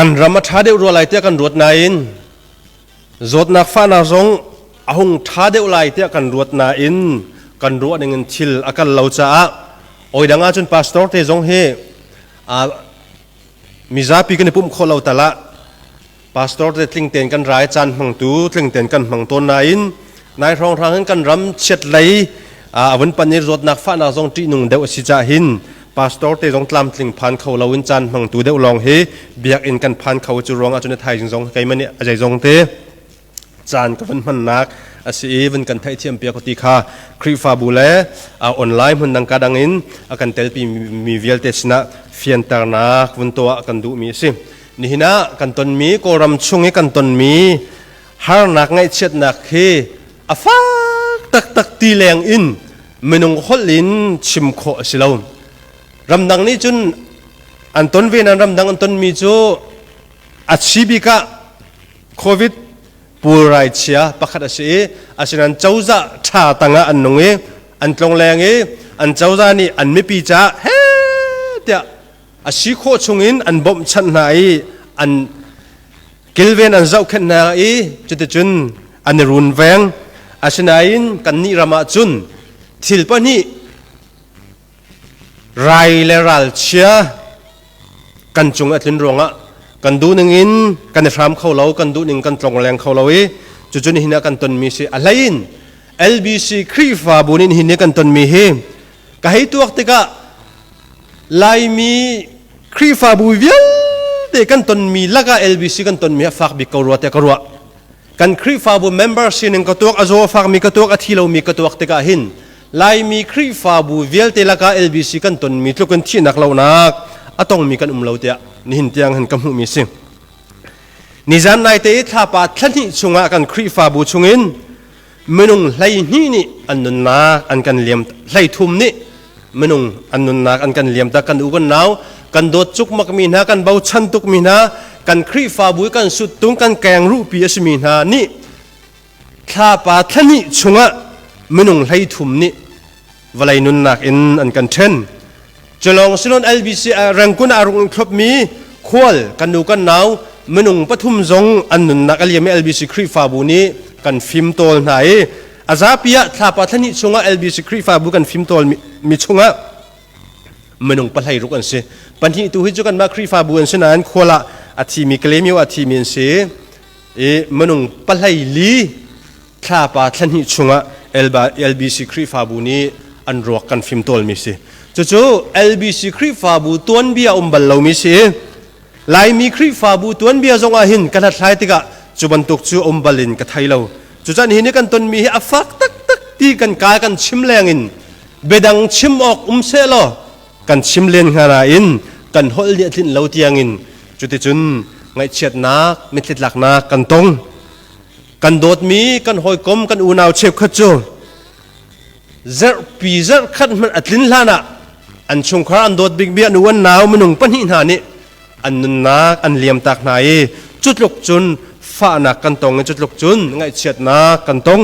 Kan ram a ṭha deuh rua lai tiah kan ruat nain zawtnak fahnak zong a hung ṭha deuh lai tiah kan ruat nain kan ruah ning in thil a kal lo caah oi dang ahcun pastor te zong hi mizapi kan i pumh khawh lo tal ah pastor te tling tein kan rai caan hmangtu tling tein kan hmang tawn nain nai hrawnghrang in kan ram chiat lei a vun pan i zawtnak fahnak zong ṭihnung deuh a si cah hin pastor te zong tlamtling phan kho lo in caan hmangtu deuh lawng hi biakinn kan phan kho cu ruang ahcun thaizing zong keimah nih a zeizong te caan ka van hmannak a si i vun kan theihthiam piak ti kha Khrihfabu le online hmun dang ka dang in a kan telpi mi vialte sinah fianternak vun tuah kan duhmi a si. Nihin ah kan tonmi Kawlram chung i kan tonmi harnak ngaihchiatnak hi a fak taktak ti leng in minung holh in chim khawh a si lo. Ramdang nih cun an ton ve nan ramdang an tonmi cu a chi bik ah COVID pulrai chia pakhat a si i asinain cozah ṭha tangah an nung i an tlongleng i an cozah nih an mipi caah he tiah a si khawh chungin an bawmhchanh hna i an kilven an zohkhenh hna i cuticun an i runveng. Asinain kannih ram ah cun thil pahnih rai le ralchia kan cung a tlun ruangah kan duh ning in kan i hram kho lo, kan duh ning kan tlongleng kho lo i cucu nihin ah kan tonmi si. A hlei in LBC Khrihfabu nih nihin ni kan tonmi hi ka hei tuak tikah Laimi Khrihfabu vialte kan tonmi lakah LBC kan tonmi a fak bik ko rua tiah ka ruah. Kan Khrihfabu member sining ka tuak, a zaw a fakmi ka tuak, a thi lomi ka tuak tikah hin Laimi Khrihfabu vialte lakah LBC kan tonmi tluk in thihnak lonak a tongmi kan um lo tiah nihin tiang hin ka hmuhmi si. Nizan naite i thlapa thlahnih chungah kan Khrihfabu chungin minung 12 nih an nunnak an kan liam, 13 nih minung an nunnak an kan liam tak. Kan u kan nau, kan dawt cukmak mi hna, kan bochan tuk mi hna, kan Khrihfabu kan suttung, kan keng ruhpi a simi hna nih thlapa thlahnih chungah minung 13 nih vawlei nunnak in an kan ṭhen. Culawng silon LBC Rangoon ah rung thlop mi khual kan nu kan nau minung pathum zong an nunnak a liam i LBC Khrihfabu nih kan fim tawl hna i a zapi ah thlapa thlahnih chungah LBC Khrihfabu kan fim tawl mi chungah minung 16 an si. Pahnih tu hi cu kanmah Khrihfabu an si nain khual ah a thimi Kalemyo a thimi an si i minung 14 thlapa thlahnih chungah LBC Khrihfabu nih an ruak kan fim tawlmi si. Cucu LBC Khrihfabu tuanbia um bal lomi si. Laimi Khrihfabu tuanbia zong ah hin ka hlathlai tikah cu bantuk cu um bal in ka thei lo. Cucan hi ni kan tonmi hi a fak taktak ti kan ka kan chim leng in biadang chim awk um seh law kan chim len hnga nain kan holh nih a tlinh lo tiangin cuticun ngaihchiatnak mitthli tlaknak kan tong. Kan dawtmi kan hawikom, kan unau cheukhat cu zarhpi zarhkhat hmanh a tlin hlan ah an chungkhar an dawt bikmi an u an nau minung pahnih hna nih an nunnak an liamtak hna i cutluk cun fahnak kan tong i cutluk cun ngaihchiatnak kan tong.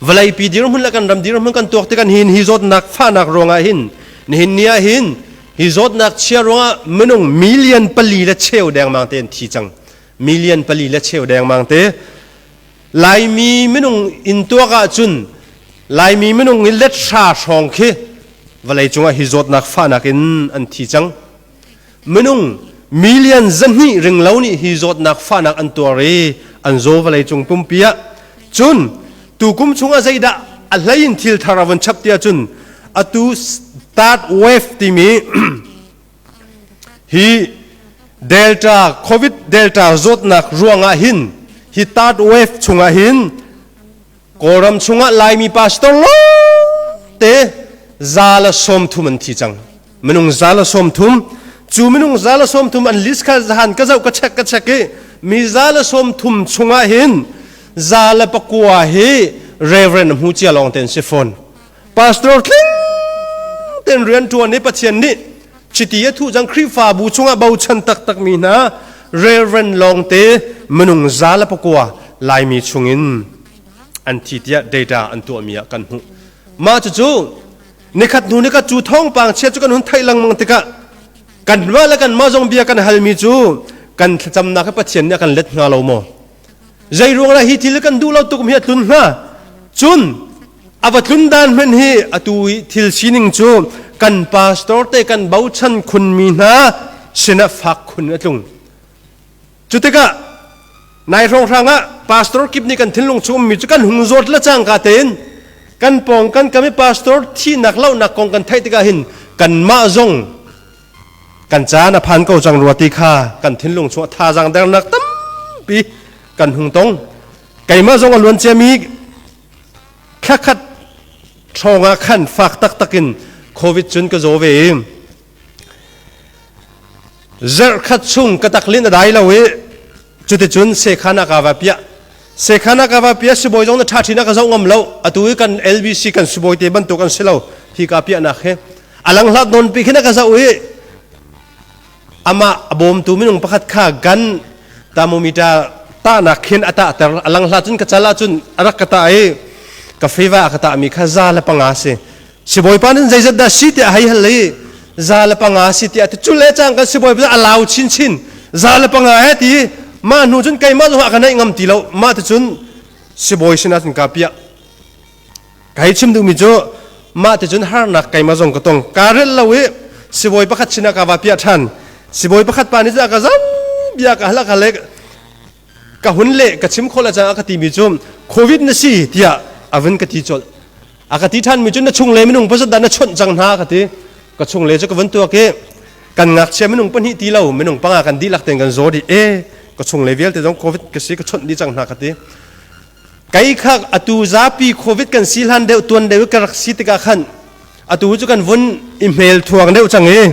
Vawleipi dirhmun le kan ram dirhmun kan tuak tik an hin hi zawtnak fahnak ruangah hin nihin ni ah hin hi zawtnak chia ruangah minung million pali le cheu dengmang te an thi cang. Million pali le cheu dengmang te. Laimi minung in tuak ahcun Laimi minung in let hra hrawng khi vawlei cungah hi zawtnak fahnak in an thi cang. Minung million 200 ring lo nih hi zawtnak fahnak an tuar i an zaw vawlei cung pumpi ah. Cun tukum chungah zeidah a hlei in thil thar a von chap ti ahcun atu third wave timi Hi Delta COVID Delta zawtnak ruangah hin hi third wave chungah hin Kawlram chungah Laimi pastor lawngte 130 an thi cang. Minung 130. Cu minung 130 an list kha zahan ka zoh ka check ka check i mi 130 chungah hin 109 hi Reverend hmu cia lawng te an si fawn. Pastor tling ten rian ṭuan i Pathian nih chiti a thuh cang Khrihfabu chungah bochan taktakmi hna Reverend lawngte minung 109 Laimi chungin an thi tiah data an tuahmi ah kan hmuh. Mah cucu nikhat hnu nikhat cu thawngpang chia cu kan hun theih lengmang tikah Kanmah le kanmah zong bia kan halmi cu kan thlacamnak hi Pathian nih a kan let hnga lo maw? Zei ruang dah hi thil kan duh lo tuk mi a tlun hnga? Cun a va tlun dan hmanh hi atu i thil sining cu kan pastor te kan bochan khunmi hna sinah fak khun a tlung. Cu tikah nai hrawnghrang ah pastor kip nih kan thinlung chung ummi cu kan hung zawt le cangka tein kan pawng kan kam i pastor thihnak lohnak kong kan theih tikah hin kanmah zong kan caan a phan ko cang rua ti kha kan thinlung chung thazaang dernak tampi kan hung tong. Keimah zong a luan ciami thlakhat hrawng ah khan fak taktak in COVID cun ka zaw ve i Zarhkhat chung ka taklin a dai lo i cuticun sekhan ah ka va piah. Sekhan ah ka va piah sibawi zong na ṭha ṭhin a ka zoh ngam lo. Atu i kan LBC kan sibawi te bantuk an si lo. Hi ka piahnak hi. A langhlat nawn pi khin a ka zoh i amah a bawmtu minung pakhat kha gan thermometer tahnak khin a tahter. A langhlat cun ka cal ahcun a rak ka tah i ka fever a ka tahmi kha 105 si. Sibawipa nih zeizat dah si tiah hei hal i 105 si tiah ti cul le cang kan sibawipa a lau chinchin 105 he ti mah hnu cun keimah zong a ka naih ngam ti lo mah ti cun sibawi sinah cun ka piah ka hei chim duhmi cu mah ti cun harnak keimah zong ka tong kaa relh lo i sibawi pakhat sinah ka va piah ṭhan sibawi pakhat pa nih cun a ka zau bia ka hal ka le ka hun le ka chim khawh le cang a ka timi cu covid na si tiah a vun ka ti colh a ka ti ṭhanmi cu na chung le minung pasat dah na chawnh cang hna ka ti ka chung le cu ka vun tuak i kan ngakchia minung pahnih ti lo minung panga kan dihlak tein kan zaw dih e ka chung le vialte zong covid ka si ka chawnh dih cang hna ka ti kei kha atu zapi covid kan si hlan deuh tuan deuh ka rak si tikah khan atu cu kan vun i hmel thuang deuh cang i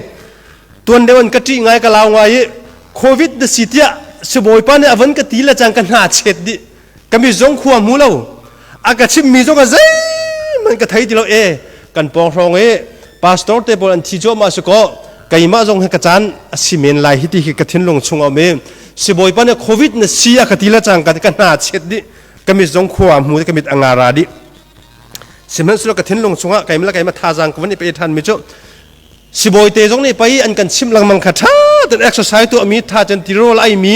tuan deuh an ka ṭih ngai ka lau ngai i covid na si tiah sibawipa nih a van ka ti le cang ka hna chet dih ka mi zong khua hmu lo a ka chimmi zong a zeihmanh ka thei ti lo e kan pawng hrawng i pastor te pawl an thi cuahmah si kaw keimah zong hi ka caan a si men lai hi ti hi ka thinlung chung a um i sibawipa nih covid na si a ka ti le cang ka ka hna chet dih ka mit zong khua hmu ka mit a ngara dih sihmanhsehlaw ka thinlung chungah keimah le keimah thazaang ka van i pe ṭhan mi cu sibawi te zong nih pei an kan chimh lengmang kha ṭha ten exercise tuahmi tha ten tirawl ai mi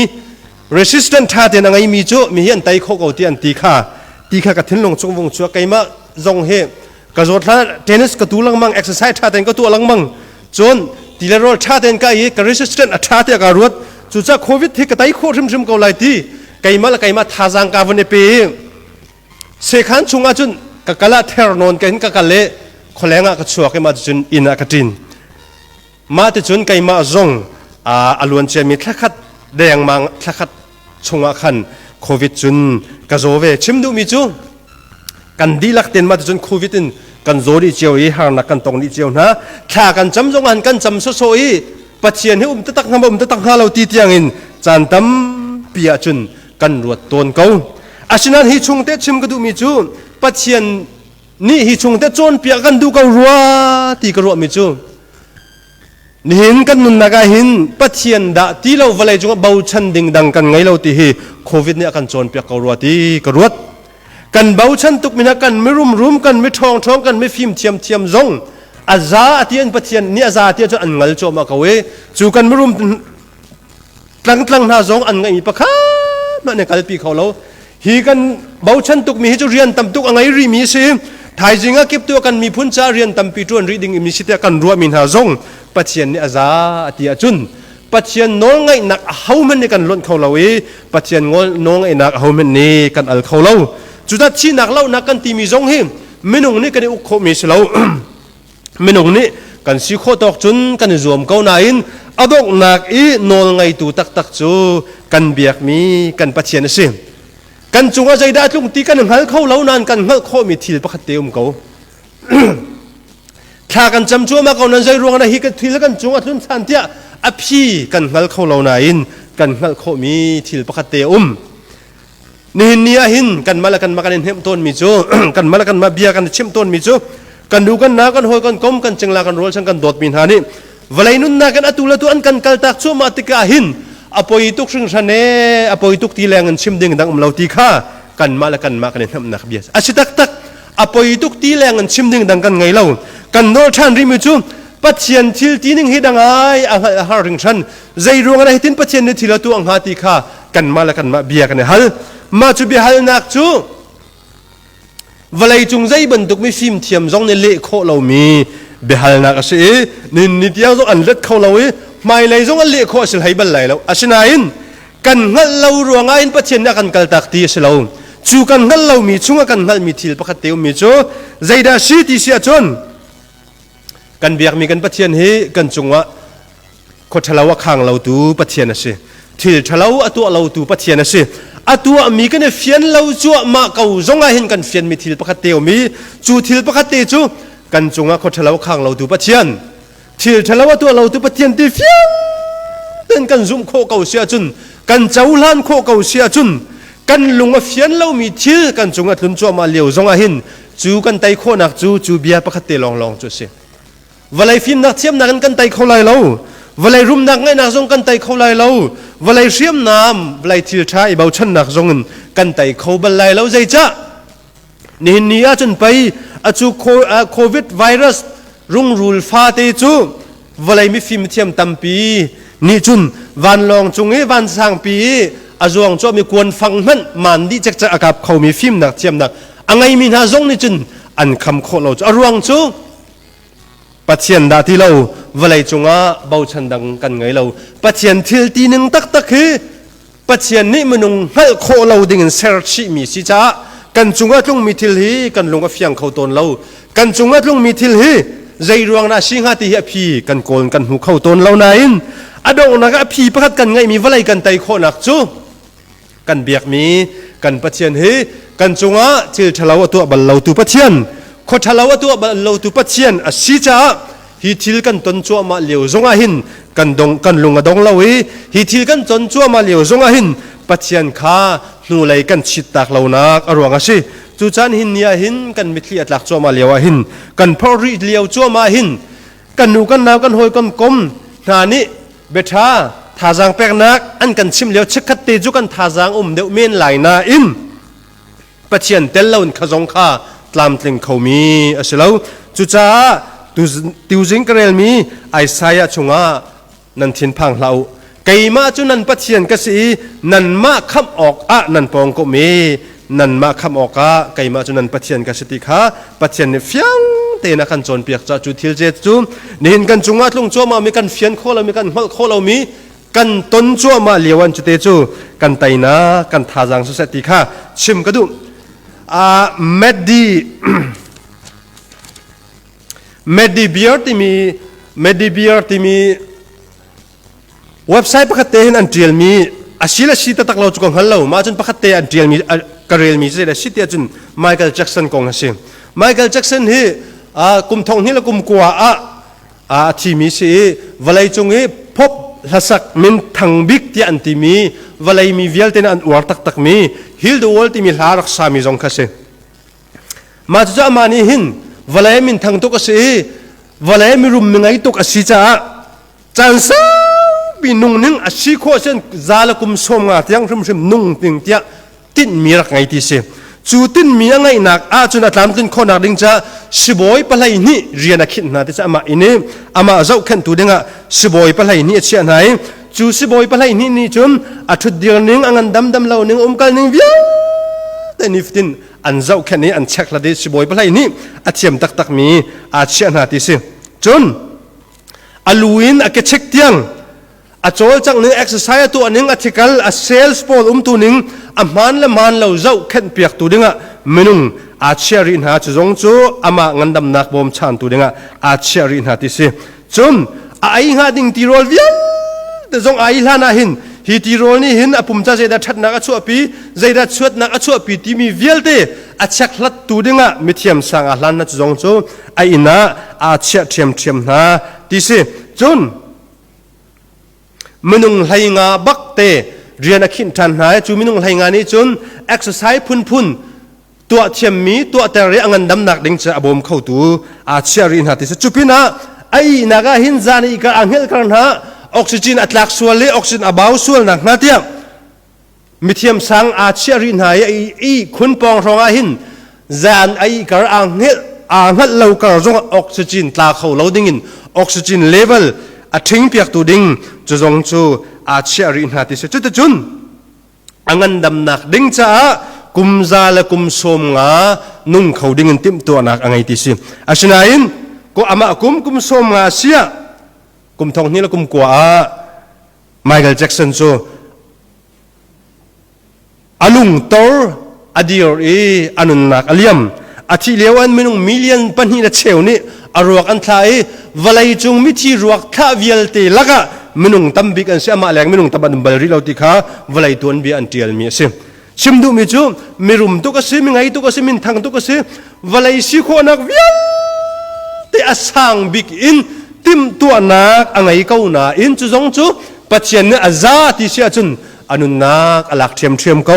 resistant ṭha ten a ngeimi cu mi hi an tei kho ko ti an ti kha ti kha ka thinlung chung vung chuak keimah zong hi ka zawt hlan tennis ka tu lengmang exercise ṭha ten ka tuah lengmang cun ti le rawl ṭha ten ka i ka resistant a ṭha tiah ka ruat cucaah covid hi ka tei khawh hrimhrim ko lai ti keimah le keimah thazaang ka vun i pe i Sekhan chungah cun ka kal ah ther nawn ka in ka kal i khualeng ah ka chuak i mah cun inn ah ka ṭin. Mah ticun keimah zong a luan ciami thlakhat dengmang thlakhat chungah khan COVID cun ka zaw ve. Chim duhmi cu kan dihlak ten mah ticun COVID in kan zaw dih cio i harnak kan tong dih cio hna. Thla kan cam zong ah kan cam sawsawh i Pathian hi um taktak hnga maw um taktak hnga lo ti tiangin caan tampi ahcun kan ruat tawn ko. Asinain hi chungte chim ka duhmi cu Pathian nih hi chungte cawnpiak kan duh ko rua ti ka ruahmi cu nihin kan nunnak ah hin Pathian dah ti lo vawlei cungah bochan ding dang kan ngei lo ti hi COVID nih a kan cawnpiak ko rua ti ka ruat. Kan bochan tuk mi hna kan mirum rum kan mi ṭhawng ṭhawng kan mi fim thiam thiam zong a za a ti an Pathian nih a za ti ahcun an ngal cuahmah ko i cu kan mirum tlangtlang hna zong an ngeihmi pakhat hmanh an kalpi kho lo hi kan bochan tukmi hi cu rian tam tuk a ngei rihmi si thaizing ah kip tu kan miphun ca rian tampi ṭuan rih ding mi si tiah kan ruahmi hna zong Pathian nih a za a ti ahcun Pathian nawlngaihnak ahohmanh nih kan lonh kho lo i Pathian nawlngaihnak ahohmanh nih kan al kho lo cucah thihnak lohnak kan timi zong hi minung nih kan i uk khawhmi si lo minung nih kan si khawh tawk cun kan i zuam ko nain a donghnak i nawl ngeitu taktak cu kan biakmi kan Pathian a si. Kan cungah zeidah a tlung ti kan hngal kho lo nain kan hngalh khawhmi thil pakhat te um ko. Thla kan cam cuahmah ko nan zei ruang ah hi thil kan cung a tlun than tiah a phi kan hngal kho lo nain kan hngalh khawhmi thil pakhat te a um. Nihin ni ah hin kanmah le kanmah kan i hnemh tawnmi cu kanmah le kanmah bia kan i chimh tawnmi cu kan nu kan na kan hawi kan kom kan cingla kan rualchan kan dawtmi hna nih vawlei nunnak in atu le tu an kan kaltak cuahmah tikah hin a poi tuk hringhran e a poi tuk ti leng in chim ding dang um lo ti kha kanmah le kanmah kan i hnemhnak bia a si taktak a poi tuk ti leng in chim ding dang kan ngei lo kan nawl ṭhan rihmi cu. Pathian thil tining hi dangai a hngalh a har hringhran. Zei ruangah dah hitin Pathian nih thil a tuah hnga ti kha kanmah le kanmah bia kan i hal. Mah cu biahalnak cu vawleicung zei bantuk mifim thiam zong nih leh khawh lomi biahalnak a si i nihin ni tiang zong an let kho lo i hmailei zong an leh khawh a si hlei bal lai lo. Asinain kan hngalh lo ruangah in Pathian nih a kan kaltak ti a si lo. Cu kan hngalh lomi chungah kan hngalhmi thil pakhat te ummi cu zeidah si ti si ahcun kan biakmi kan Pathian hi kan cungah khua ṭhalo a khang lotu Pathian a si. Thil ṭhalo a tuah lotu Pathian a si. A tuahmi kan i fian lo cuahmah ko zongah hin kan fianmi thil pakhat te um i cu thil pakhat te cu kan cungah khua ṭhalo a khang lotu Pathian thil ṭhalo a tuah lotu Pathian ti fiang tein kan zumh khawh ko si ahcun kan cohlan khawh ko si ahcun kan lung a fian lomi thil kan cung a tlun cuahmah lio zongah hin cu kan tei khawhnak cu cu bia pakhat te lawnglawng cu a si. Vawlei fimnak thiamnak in kan tei kho lai lo. Vawlei rumnak ngeihnak zong kan tei kho lai lo. Vawlei hriamnam, vawlei thil ṭha i bochannak zong in kan tei kho bal lai lo. Zeicah? Nihin ni ahcun pei acu COVID virus rungrul fate cu vawlei mifim thiam tampi nih cun vanlawng cung i vansangpi i a zuang cuahmi kuanfang hmanh maan dih cekcek a kap khomi fimnak thiamnak a ngeimi hna zong nih cun an kham khawh lo cu a ruang cu Pathian dah ti lo vawlei cungah bochan dang kan ngei lo. Pathian thil tining taktak hi Pathian nih minung hngalh khawh lo ding in ser chihmi si caah kan cungah tlungmi thil hi kan lung a fiang kho tawn lo. Kan cungah tlungmi thil hi zei ruang dah si hnga ti hi a phi kan kawl kan hmu kho tawn lo nain a donghnak ah a phi pakhat kan ngeihmi vawlei kan tei khawhnak cu kan biakmi kan Pathian hi kan cungah thil ṭhalo a tuah bal lotu Pathian, khua ṭhalo a tuah bal lotu Pathian a si caah hi thil kan ton cuahmah lio zongah hin kan dong kan lung a dong lo i hi thil kan ton cuahmah lio zongah hin Pathian kha hnulei kan chittak lonak a ruang a si. Cu caan hin ni ah hin kan mitthli a tlak cuahmah lio ah hin kan phorh rih lio cuahmah hin kan nu kan nau kan hawikom kom hna nih biaṭha thazaang peknak an kan chimh lio chikkhat te cu kan thazaang um deuh men lai nain Pathian tel loin kha zong kha tlamtling khomi a si lo. Cucaah tuzing ka relmi Isaiah chungah nan thinphang hlah u. Keimah cu nan Pathian ka si i nanmah khamh awkah nan pawng ka um i nanmah khamh awkah keimah cu nan Pathian ka si ti kha Pathian nih fiang tein a kan cawnpiak caah cu thil ce cu nihin kan cungah tlung cuahmah mi kan fian khawh lomi kan hngalh khawh lomi kan ton cuahmah lio an cute cu kan teinak kan thazaang siseh ti kha chim ka duh. Uh, Meddi Medibir timi Medibir timi website pakhat te hin an ṭialmi a si le si taktak lo cu ka hngal lo. Mah cun pakhat te an ṭialmi ka relmi cu zeidah si tiah cun Michael Jackson kong a si. Michael Jackson hi kum thong hnih le kum kua ah a thimi si i vawleicung i pop hlasak min thang bik tiah an timi vawlei mi vialte nih an uar taktakmi Heal the World timi hla rak sami zong kha si. Mah cucu amah nih hin vawlei minthang tuk a si i vawlei mirum mingei tuk a si caah caan saupi nung ning a si khawh sin za le kum 50 tiang hrimhrim nung ding tiah tinhmi rak ngei ti si. Cu tinhmi a ngeihnak ahcun a tlamtlin khawhnak ding caah sibawi pahlei hnih rian a khinh hna ti cu amah inn i amah zohkhenhtu dingah sibawi pahlei hnih a chiah hna i cu sibawi pahlei hnih nih cun a ṭhutdir ning a ngandam dam lo ning umkal ning vialte nifatin an zohkhenh i an chekhlat i sibawi pahlei nih a thiam taktakmi aa chiah hna ti si. Cun a lu in a kechek tiang a cawlcangh ning exercise a tuah ning a thikal a sales pawl umtu ning a hmaan le hmaan lo zohkhenh piaktu dingah minung aa chiah rih hna cu zong cu amah ngandamnak bawmchantu dingah aa chiah rih hna ti si. Cun a ei hnga ding tirawl vialte zong ai hlan ah hin hi tirawl nih hin a pum ca zeidah ṭhatnak a chuahpi zeidah chuatnak a chuahpi timi vialte a chekhlattu dingah mithiam sang a hlan na cu zong cu a inn ah aa chiah ṭhiamṭhiam hna ti si. Cun minung hlei nga bak te rian a khinh ṭhan hna i cu minung hlei nga nih cun exercise phunphun tuah thiammi tuahter i a ngandamnak ding cu a bawm khotu aa chiah rih hna ti si. Cupinah a ihnak ah hin zan i kar aa hngelh kar hna oxygen a tlak sual i oxygen a bau sual nak hna tiang mithiam sang aa chiah rih hna i i khun pawng hrawng ah hin zan a ih kar aa hngelh. aa hngalh lo kar zongah oxygen tla kho lo dingin oxygen level a ṭhing piaktu ding cu zong cu aa chiah rih hna ti si. Cuticun a ngandamnak ding caah kum za le kum 50 nung kho ding in timhtuahnak a ngei ti si. Asinain ko amah kum kum 50 siah kum thong hnih le kum kua ah Michael Jackson cu a lungtor a dir i a nunnak a liam. A thih lio an minung million pahnih le cheu nih a ruak an thlah i vawlei cung mithi ruak thlah vialte lakah minung tambik an si. Amah leng minung tam an um bal rih lo ti kha vawlei tuanbia an ṭialmi a si. Chim duhmi cu mirum tuk a si, mingei tuk a si, minthang tuk a si, vawlei si khawhnak vialte a sang bik in timhtuahnak a ngei ko nain cu zong cu Pathian nih a za ti si ahcun a nunnak a lak ṭhiamṭhiam ko.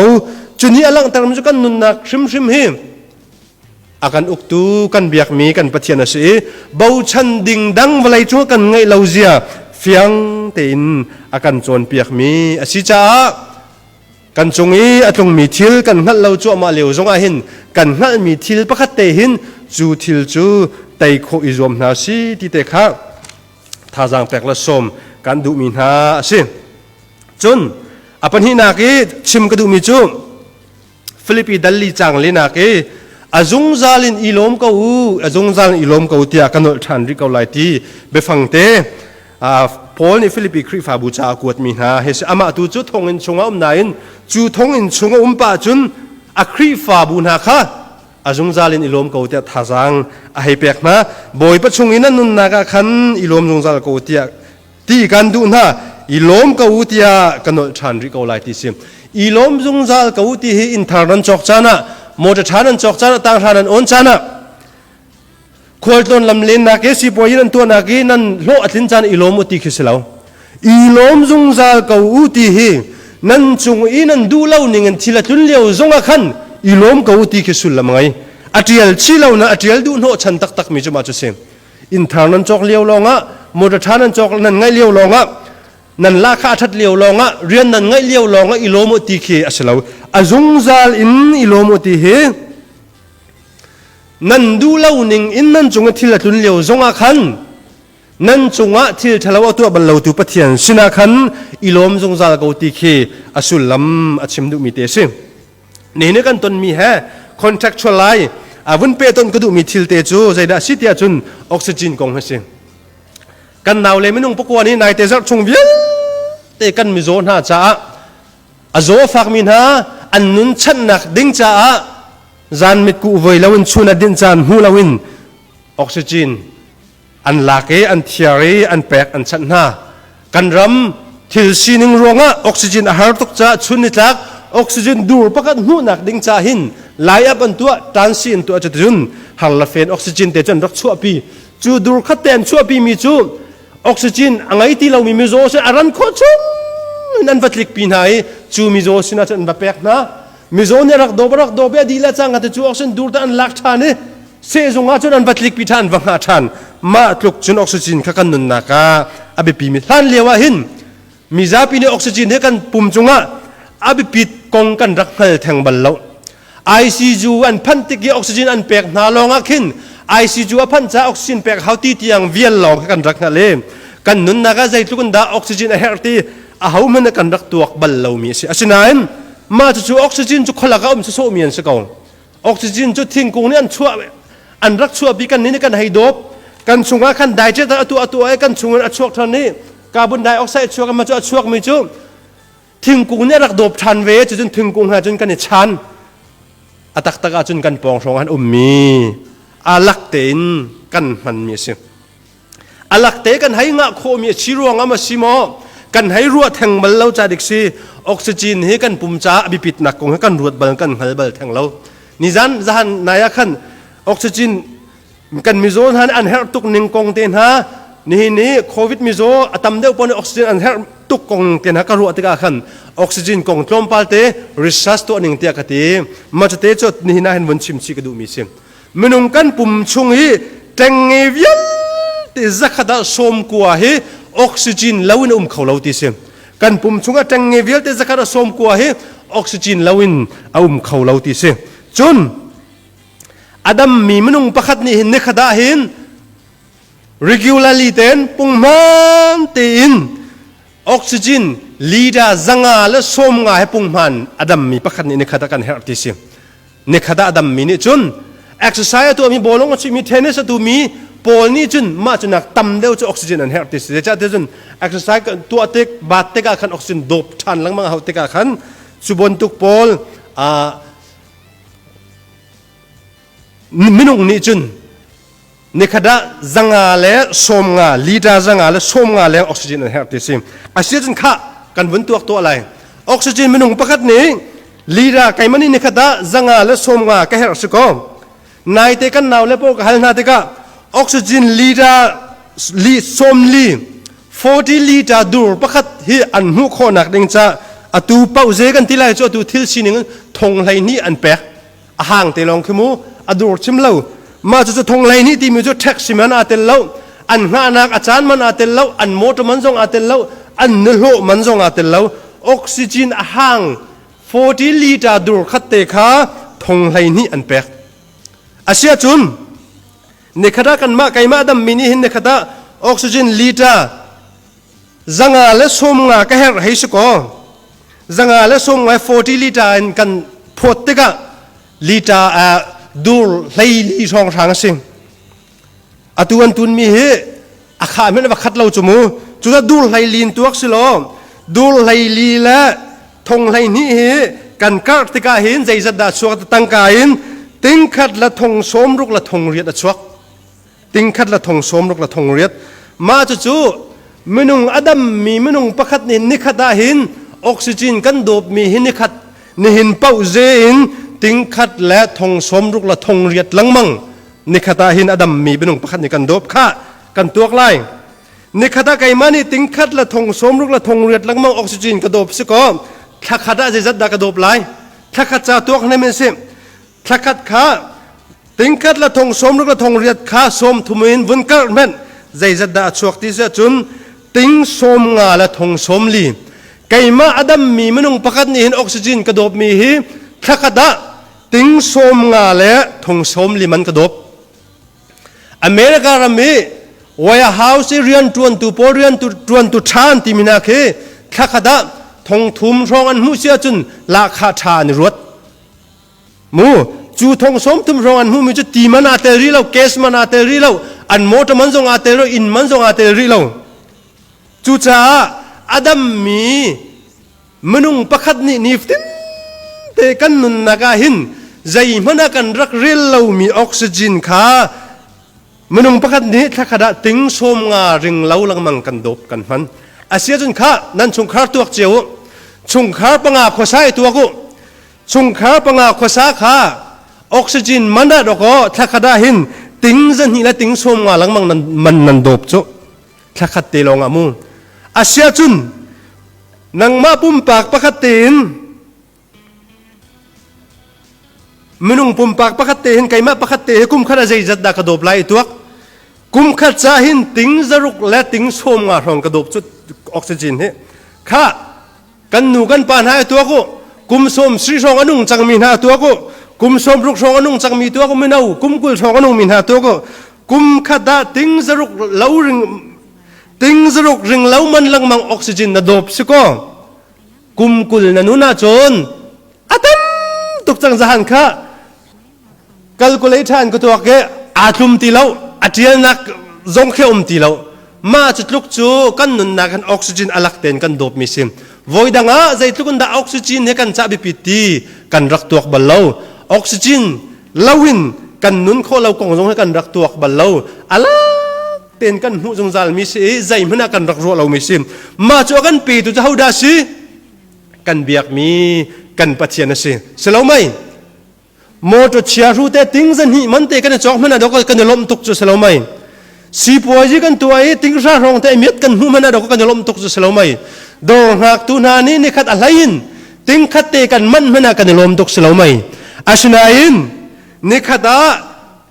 Cu nih a langhtermi cu kan nunnak hrimhrim hi a kan uktu kan biakmi kan Pathian a si i bochan ding dang vawlei cung kan ngeih lo zia fiang tein a kan cawnpiakmi a si caah kan cung i a tlungmi thil kan hngalh lo cuahmah lio zongah hin kan hngalhmi thil pakhat te hin cu thil cu tei khawh i zuam hna si ti te kha thazaang pek le sawm kan duhmi hna a si. Cun a pahnihnak i chim ka duhmi cu Filipi dalli cang linak i a zungzal in i lawm ko u, a zungzal in i lawm ko tiah ka nolh ṭhan rih ko lai ti biafang te Paul nih Filipi Khrihfabu ca a kuatmi hna he si. Amah tu cu thonginn chungah um nain cu thonginn chung a um pah cun a Khrihfabu hna kha a zungzal in i lawm ko tiah thazaang a hei pek hna. Bawipa chung i nan nunnak ah khan i lawm zungzal ko tiah ti kan duh hna. I lawm ko u tiah ka nolh ṭhan rih ko lai ti si. I lawm zungzal ko u ti hi inn thar nan cawk caan ah, motor ṭha nan cawk caan ah, tanghra nan awn caan ah, khualtlawn lam lennak i sipuai in an tuahnak i nan hlawh a tlin caan i lawm u ti khi si lo. I lawm zungzal ko u ti hi nan cung i nan duh lo ning in thil a tlun lio zongah khan i lawm ko u ti khi sullam a ngei. A ṭial chi lo na a ṭial duh hnawh chan taktak mi cu mah cu si. Inn thar nan cawk lio lawngah, motor ṭha nan cawk nan ngaih lio lawngah, nan lahkhah a ṭhat lio lawngah, rian nan ngaih lio lawngah i lawm u ti khi a si lo. A zungzal in i lawm u ti hi nan duh lo ning in nan cung i thil a tlun lio zongah khan nan cungah thil ṭhalo a tuah bal lotu Pathian sinah khan i lawm zungzal ko ti khi a sullam a chim duhmi te a si. Nihin i kan tonmi he contractual lai a vun pe ton ka duhmi thil te cu zeidah a si tiah cun oxygen kong hi a si. Kan nau le minung pakua nih naite zarh chung vialte kan mizaw hna caah a zaw a fakmi hna an nun chanhnak ding caah zan mitkuh voi loin chun a dinh caan hmu loin oxygen an lak i an thiar i an pek an chanh hna. Kan ram thil sining ruangah oxygen a har tuk caah chun nitlak oxygen dur pakhat hmuhnak ding ca hin lai up an tuah tansi an tuah cuticun har la fen oxygen te cu an rak chuahpi. Cu dur khat te an chuahpi mi cu oxygen a ngei ti lomi mizaw sin a ran khawh chung in an va tlikpi hna i cu mizaw sinah cun an va pek hna. Mizaw nih rak dawp rak dawp i a dih le cang te cu oxygen dur te an lak ṭhan i sehzung ah cun an va tlikpi ṭhan va hngah ṭhan. Mah tluk cun oxygen kha kan nunnak ah a biapi mi hlan lio ah hin mizapi nih oxygen hi kan pum cungah a biapit kong kan rak hngal theng bal lo. ICU an phanh tik i oxygen an pek hna lawng ah khin ICU a phanh caah oxygen pek hau ti tiang vial lawng kha kan rak hngalh i kan nunnak ah zeitluk in dah oxygen a herh ti ahohmanh kan rak tuak bal lomi a si. Asinain mah cucu oxygen cu khualak ah um sawsawhmi an si ko. Oxygen cu thingkung nih an chuah an rak chuahpi kan nih kan hei dawp kan chungah khan digest atu atu ai kan chungin a chuak ṭhan i carbon dioxide a chuak ma cu a chuakmi cu thingkung nih a rak dawp ṭhan ve cucun thingkung hna cun kan i chan a taktak ahcun kan pawng hrawng an ummi a lak tein kan hmanmi a si. A lakte kan hei ngah khawhmi a si ruangah ma si maw kan hei ruah theng bal lo ca dik si oxygen hi kan pum caah a biapitnak kong hi kan ruat bal kan hngal bal theng lo. Nizan zahan nai ah khan oxygen kan mizaw hna nih an herh tuk ning kong te hna nihin ni covid mizaw a tam deuh pawl nih oxygen an herh tuk kong te hna ka ruah tikah khan oxygen kong tlawmpal te research tuah ning tiah ka ti. Mah cu te cu nihin ah hin vun chim chih ka duhmi si. Minung kan pum chung hi ṭengnge vialte zakhat ah 90 hi oxygen lo in a um kho lo ti si. Kan pum chung ah ṭengnge vialte zakhat ah 90 hi oxygen lo in a um kho lo ti si. Cun A dammi minung pakhat nih hin nikhat ah hin regularly ten punghman tein oxygen liter 150 he punghman a dammi pakhat nih nikhat ah kan herh ti si. Nikhat ah a dammi nih cun exercise a tuahmi bawlung a chuihmi tennis a tumi pawl nih cun mah cu nak tam deuh cu oxygen an herh ti si. Zeicahtiah cun exercise tuah tik baat tikah khan oxygen dawp ṭhan lengmang a hauh tikah khan cu bantuk pawl minung nih cun nikhat ah 150 liter 150 leng oxygen an herh ti si. Asicun kha kan vun tuak tuah lai. Oxygen minung pakhat nih liter keimah nih nikhat ah 150 ka herh si ko. Naite kan nau le pawl ka hal hna tikah oxygen liter li 40 40 liter dur pakhat hi an hmuh khawhnak ding ca atu pauze kan ti lai cu atu thil sining thong hlei hnih an pek. A hang te lawng khi mu a dur chim lo. Mah cucu thong hlei hnih timi cu taxi man aa tel lo, an hngahnak a caan man aa tel lo, an motor man zong aa tel lo, an nuhlawh man zong aa tel lo. Oxygen a hang 40 liter dur khat te kha thong 12 an pek. Asiahcun nikhat ah kanmah keimah dammi nih hin nikhat ah oxygen liter 150 ka herh hei si kaw 150 40 liter in kan phawt tikah liter dur 14 hrawnghrang a si. Atu an tunmi hi a khah hmanh va khat lo cu mu. Cu dur 14 in tuak si law dur 14 le thong 12 hi kan karh tikah hin zeizat dah chuak tangka in 160 le 60 le 80 a chuak. 160 le 60 le 80. Mah cucu minung a dammi minung pakhat nih nikhat ah hin oxygen kan dawpmi hi nikhat nihin paoh ze in 160 le 60 le 80 lengmang nikhat ah hin a dammi minung pakhat nih kan dawp kha kan tuak lai. Nikhat ah keimah nih 160 le 60 le 80 lengmang oxygen ka dawp si kaw thlakhat ah zeizat dah ka dawp lai? Thlakhat ca tuak hnem in si. Thlakhat kha 160 le 60 le 80 kha 30 in vun karh hmanh zeizat dah a chuak ti si ahcun 50 le 40. Keimah a dammi minung pakhat nih hin oxygen ka dawpmi hi thlakhat ah 50 le 40 man ka dawp. America ram i warehouse i rianṭuantu pawl rianṭuantu ṭha an timi hna khi thlakhat ah 3000 hrawng an hmuh si ahcun lahkhah ṭha an i ruat. Mu cu 30,000 hrawng an hmuhmi cu ti man aa tel rih lo, gas man aa tel rih lo, an motor man zong aa tel lo, inn man zong aa tel rih lo. Cucaah a dammi minung pakhat nih nifatin te kan nunnak ah hin zeihmanh ah kan rak rel lomi oxygen kha minung pakhat nih thlakhat ah 50 ring lo lengmang kan dawp kan hman. Asiahcun kha nan chungkhar tuak cio u. Chungkhar panga khuasa i tuak u. Chungkhar panga khuasa kha oxygen man ah dawkaw thlakhat ah hin 200 le 50 lengmang nan man nan dawp cu. Thlakhat te lawng ah mu. Asiahcun nangmah pumpak pakhat tein minung pumpak pakhat te hin keimah pakhat te hi kum khat a zeizat dah ka dawp lai i tuak. Kum khat ca hin 600 le 50 hrawng ka dawp cu oxygen hi. Kha kan nu kan pa hna i tuak u. Kum 70 hrawng a nung cangmi hna tuak u. Kum 60 hrawng a nung cangmi tuak u. Mino kum 20 hrawng a nungmi hna tuak u. Kum khat ah 600 lo ring 600 ring lo man lengmang oxygen na dawp si kaw kum 20 na nun ahcun a tam tuk cang. Zahan kha calculate ṭhan ka tuak i aa tlum ti lo, a ṭialnak zong khi um ti lo. Mah cu tluk cu kan nunnak hin oxygen alak tein kan dawpmi si. Voi dang ah zeitluk in dah oxygen hi kan cah biapit ti kan rak tuak bal lo. Oxygen loin kan nun khawh lo kong zong hi kan rak tuak bal lo. Alak tein kan hmuh zungzal mi si i zeihmanh ah kan rak ruah lomi si. Mah cu a kan petu cu hodah si? Kan biakmi kan Pathian a si. Si lo mei? Motor chia hru te 200 man te kan i cawk hmanh ah dok kan i lawmh tuk cu si lo mei? Sipuazi kan tuah i 500 hrawng te miat kan hmuh hmanh ah dok kan i lawmh tuk cu si lo mei? Dawr hngaktu hna nih nikhat a hlei in 100 te kan manh hmanh ah kan i lawm tuk si lo mei? Asinain nikhat ah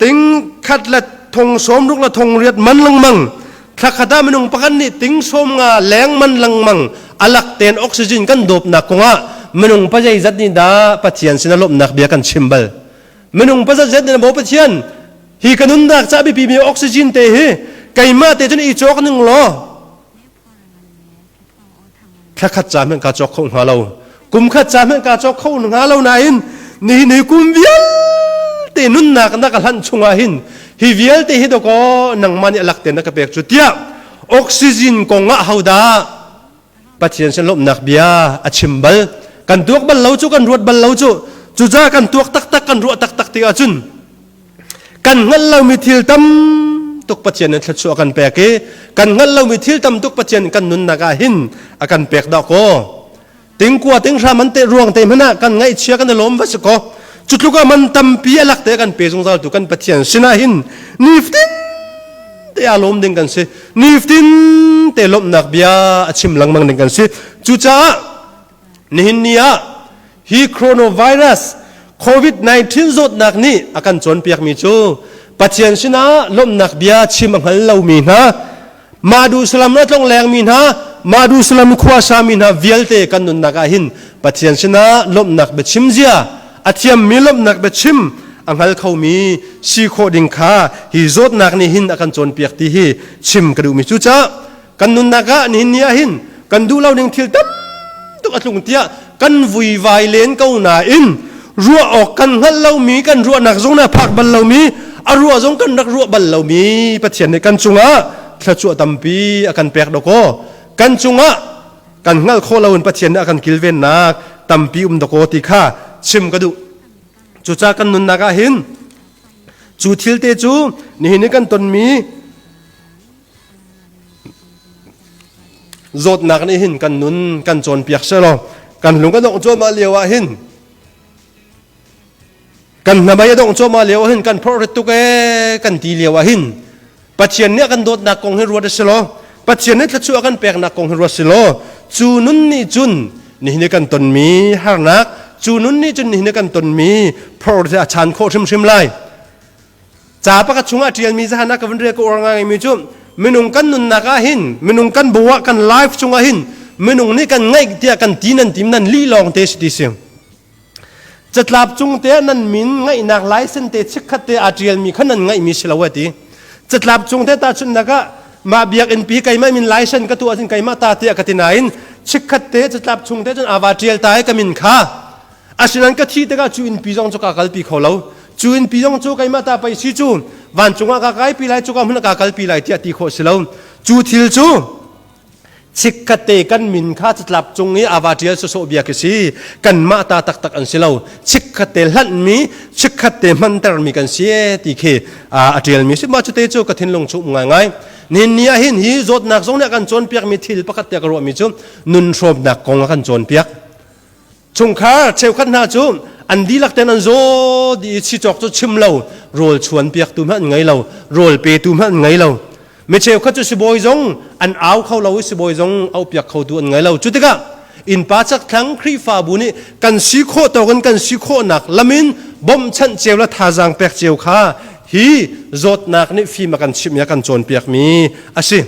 100 le 60 le 80 man lengmang, thlakhat ah minung pakhat nih 50 leng man lengmang alak ten oxygen kan dawpnak kongah minung pa zeizat nih dah Pathian sin a lawmhnak bia kan chim bal? Minung pazat zet na maw Pathian hi ka nunnak ca biapi mi oxygen te hi keimah te cun i cawk ning law thlakhat ca hmanh kaa cawk kho hnga lo kum khat ca hmanh kaa cawk kho hnga lo nain nihin hi kum vialte nunnak na ka hlanh chungah hin hi vialte hi dawkaw nangmah nih a lak te na ka pek cu tiah oxygen kong ah hodah Pathian sin lawmhnak bia a chim bal kan tuak bal lo cu kan ruat bal lo cu cucaah kan tuak taktak kan ruah taktak ti ahcun kan hngalh lomi thil tam tuk Pathian in thluachuah kan pek i kan hngalh lomi thil tam tuk Pathian kan nunnak ah hin a kan pek dah kaw tingkua tinghram an te ruang te hmanh ah kan ngaihchia kan i lawm va si kaw cu tluk ah man tampi a lak te kan pe zungzal tu kan Pathian sinah hin nifatin te aa lawm ding kan si nifatin te lawmhnak bia a chim lengmang ding kan si cucaah nihin ni ah hi coronavirus COVID-19 zawtnak nih a kan cawnpiakmi cu Pathian sinah lawmhnak bia chim a hngal lomi hna mah duhsalam a tlong lengmi hna mah duhsalam khuasa mi hna vialte kan nunnak ah hin Pathian sinah lawmhnak biachim zia a thiammi lawmhnak biachim a hngal khomi si khawh ding kha hi zawtnak nih hin a kan cawnpiak ti hi chim ka duhmi cucaah kan nunnak ah nihin ni ah hin kan duh lo ning thil tam tuk a tlung tiah kan vuivai len ko nain ruah awk kan hngalh lomi kan ruahnak zong na phak bal lomi a ruah zong kan rak ruah bal lomi Pathian nih kan cungah thluachuah tampi a kan pek dawkaw kan cungah kan hngalh khawh loin Pathian nih a kan kilvennak tampi um dawkaw ti kha chim ka duh. Cucaah kan nunnak ah hin cu thil te cu nihin i kan tonmi zawtnak nih hin kan nun kan cawnpiak selaw kan lung a dongh cuahmah lio ah hin kan hnamei a dongh cuahmah lio ah hin kan phorh tuk ee kan ti lio ah hin Pathian nih a kan dawtnak kong hi ruat a si law Pathian nih thluachuah a kan peknak kong hi ruat si law cu nun nih cun nihin i kan tonmi harnak cu nun nih cun nihin i kan tonmi phorh a chan khawh hrimhrim lai. Ca pakhat chungah ṭialmi zahan ah ka vun rel ka uar ngaimi cu minung kan nunnak ah hin minung kan bo ah kan life chungah hin minung nih kan ngaih tiah kan ti nan tim nan lih lawng te si ti si. Catlap cung te nan min ngaihnak license te chikkhat te aa ṭialmi kha nan ngaihmi si lo a ti. Catlap cung te tahchunhnak ah mah biakinn pi keimah min license ka tuah ahcun keimah ta tiah ka ti nain chikkhat te catlap chung te cun aa va ṭial ta i ka min kha Asinain ka thih tikah cu innpi zong cu kaa kalpi kho lo. Cu innpi zong cu keimah ta pei si cu vancung ah kaa kaipi lai, cuka hmun ah kaa kalpi lai tiah ti khawh si lo. Cu thil cu chikkhatte kan min kha catlap cung i ava ṭial sawsawh bia khi si. Kanmah ta taktak an si lo. Chikkhatte hlanhmi, chikkhatte hmantermi kan si ti khi a ṭialmi si. Mah cute cu ka thinlung cu um ngaingai. Nihin ni ah hin hi zawtnak zong nih a kan cawnpiakmi thil pakhat tiah ka ruahmi cu nun hrawmnak kong a kan cawnpiak. Chungkhar cheukhat hna cu an dihlak ten an zaw dih i chicawk cu chim lo rawl chuan piaktu hmanh an ngei lo rawl petu hmanh an ngei lo mi cheukhat cu sibawi zong an au kho lo i sibawi zong auhpiak khotu an ngei lo cu tikah innpa chakthlang Khrihfabu nih kan si khawh tawk in kan si khawhnak lam in bawmhchanh cio le thazaang pek cio kha hi zawtnak nih fim a kan chimh i a kan cawnpiakmi a si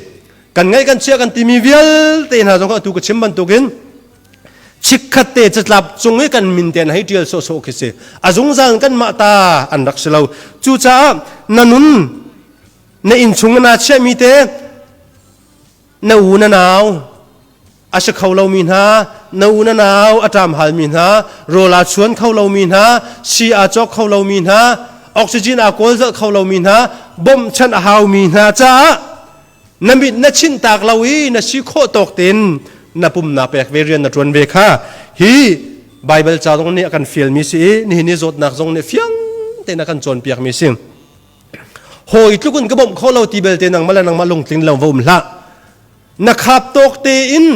kan ngaih kan chia kan timi vialte hna zong kha atu ka chim bantukin chikkhat te catlap cung i kan min te hei ṭial sawhsawh khi si a zungzal kan mah ta an rak si lo cucaah na nun na innchung na chiahmi te na u na nau a si kho lomi hna na u na nau a ṭam halmi hna rawl aa chuan kho lomi hna si aa cawk kho lomi hna oxygen aa kawl zalh kho lomi hna bawmhchanh a haumi hna caah na mit na chinh tak lo i na si khawh tawk tein na pum na pek ve rian na ṭuan ve kha hi Baibal ca zong nih a kan fialmi si i nihin ni zawtnak zong nih fiang tein a kan cawnpiakmi si. Hawi tluk in ka bawmh kho lo ti belte nangmah le nangmah lungtling lo va um hlah. Na khap tawk tein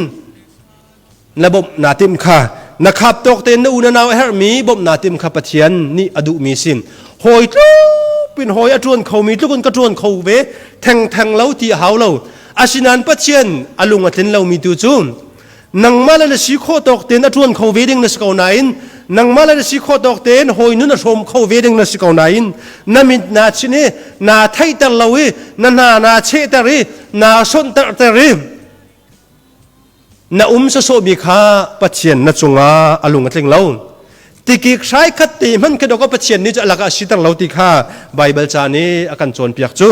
na bawmh naa timh kha na khap tawk tein na u na nau a herhmi bawmh naa timh kha Pathian nih a duhmi si hawi tluk in hawi a ṭuan khomi tluk in ka ṭuan kho ve thengtheng lo ti a hau lo asinain Pathian a lung a tlin lomi tu cu nangmah le na si khawh tawk tein a ṭuan kho ve ding na si ko nain nangmah le na si khawh tawk tein hawi nun a hrawm kho ve ding na si ko nain na mit naa chin i naa theihter lo i na hna naa chehter i naa sonhterter i Na um sawsawhmi kha Pathian na cungah a lung a tling lo. Tikik hrai khat te hmanh khi dawkaw Pathian nih cu a lakah a siter lo ti kha Baibal ca nih a kan cawnpiak cu.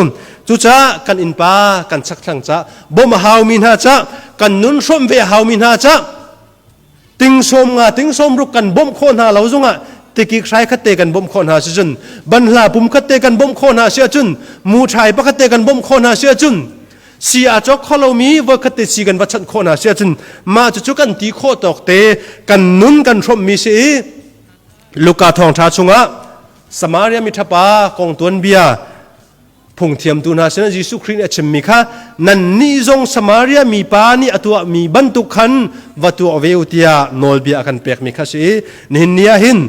Cucaah kan innpa kan chakthlang ca bawmh a haumi hna ca kan nun hrawmh ve a haumi hna ca ting sawm nga ting sawm ruk kan bawmh khawh hna lo zongah tikik hrai khat te kan bawmh khawh hna si cun banhla pum khat te kan bawmh khawh hna si ahcun mu ṭhai pakhat te kan bawmh khawh hna si ahcun si aa cawk kho lomi voikhat te si kan va chanh khawh hna si ahcun mah cucu kan ti khawh tawk te kan nun kan hrawmhmi si i Luka thawngṭha chungah Samaria miṭhapa kong tuanbia phungthiamtu hna sinah Jesuh Khrih nih a chimmi kha nannih zong Samaria mipa nih a tuahmi bantuk khan va tuah ve u tiah nawlbia a kan pekmi kha si i nihin ni ah hin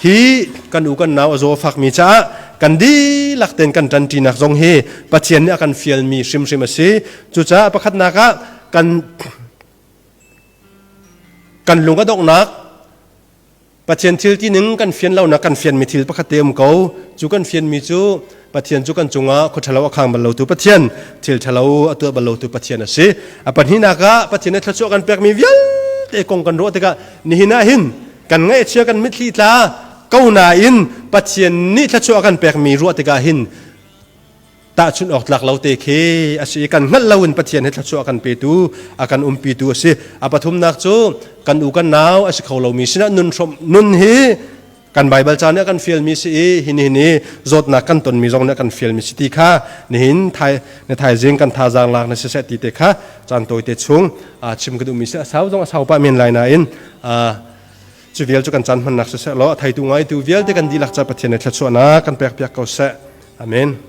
hi kan u kan nau a zaw fakmi caah kan dihlak tein kan ṭanṭinak zong hi Pathian nih a kan fialmi hrimhrim a si. Cucaah pakhatnak ah kan kan lung a donghnak Pathian thil ti ning kan fian lonak kan fianmi thil pakhat te um ko. Cu kan fianmi cu Pathian cu kan cungah khua ṭhalo a khang bal lotu Pathian, thil ṭhalo a tuah bal lotu Pathian a si. A pahnihnak ah Pathian nih thluachuah kan pekmi vialte kong kan ruah tikah nihin ah hin kan ngaihchia kan mitthli tla ko nain Pathian nih thluachuah kan pekmi ruah tikah hin tahchunh awk tlak lo te khi a si i kan hngalh loin Pathian he thluachuah kan petu a kan umpitu a si. A pathumnak cu kan u kan nau a si kho lomi sinah nun hrawmh nun hi kan Baibal ca nih a kan fialmi si i hi nihin i zawtnak kan tonmi zong nih a kan fialmi si ti kha nihin thai na thaizing kan thazaang lak na siseh ti te kha caan tawite chung chim ka duhmi si. A sau zong a sau pah men lai nain cu vial cu kan caan hmannak siseh law a theitu ngaitu vialte kan dihlak ca Pathian nih thluachuahnak kan pek piak ko seh. Amen.